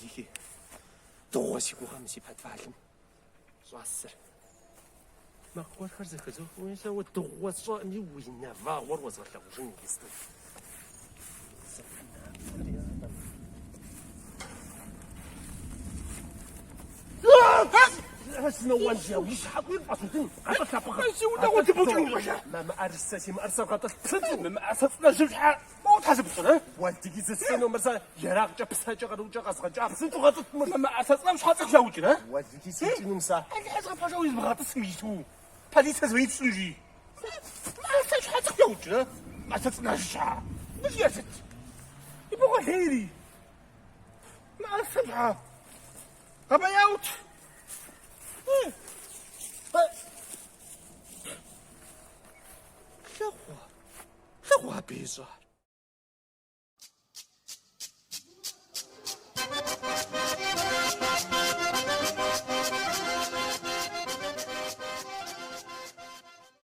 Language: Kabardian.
Уэлэхьи, дыгъуэ си гугъэм си подвалым щӏэсыр. Макъ гуэрхэр зэхэзох, уи сэ уэ дыгъуэ сщӏэӏыми уи нэвагъуэр уэзгъэлъагъужын иджысту. Сыноуэнжа, уи щхьэ къуийр фӏэсудын, гъэтӏылъ абы. Си унагъуэ дыбукӏыну ущӏэжа? Мэ мыӏэрысэ, си мыӏэрысэр гъэтӏылъ псынщӏэу. Мы мыӏэрысэ цӏынэжьым щхьэ моуэ тхьэ зыпщӏрэ? Уэлэхьи зысщӏыну мыр сэ ерагъкӏэ псэкӏэ къарукӏэ къэзгъэкӏа псынщӏэу гъэтӏылъ мыр. Мы мыӏэрысэ цӏынэм щхьэ цӏыху яукӏрэ? Уэлэхьи сукӏынум сэ. Алыхьыр згъэпэжауэ измыгъэтӏысым иту. Полицэ звонить сщӏын жи. Мыӏэрысэ щхьэ цӏыху яукӏрэ? Мыӏэрысэ цӏынэжь щхьэ. Мыр жиӏэр сыт? Ибогъэлейри. Мыӏэрысэм щхьэ. Къэбэяут. Лъэгъуа, лъэгъуа абы ищӏар.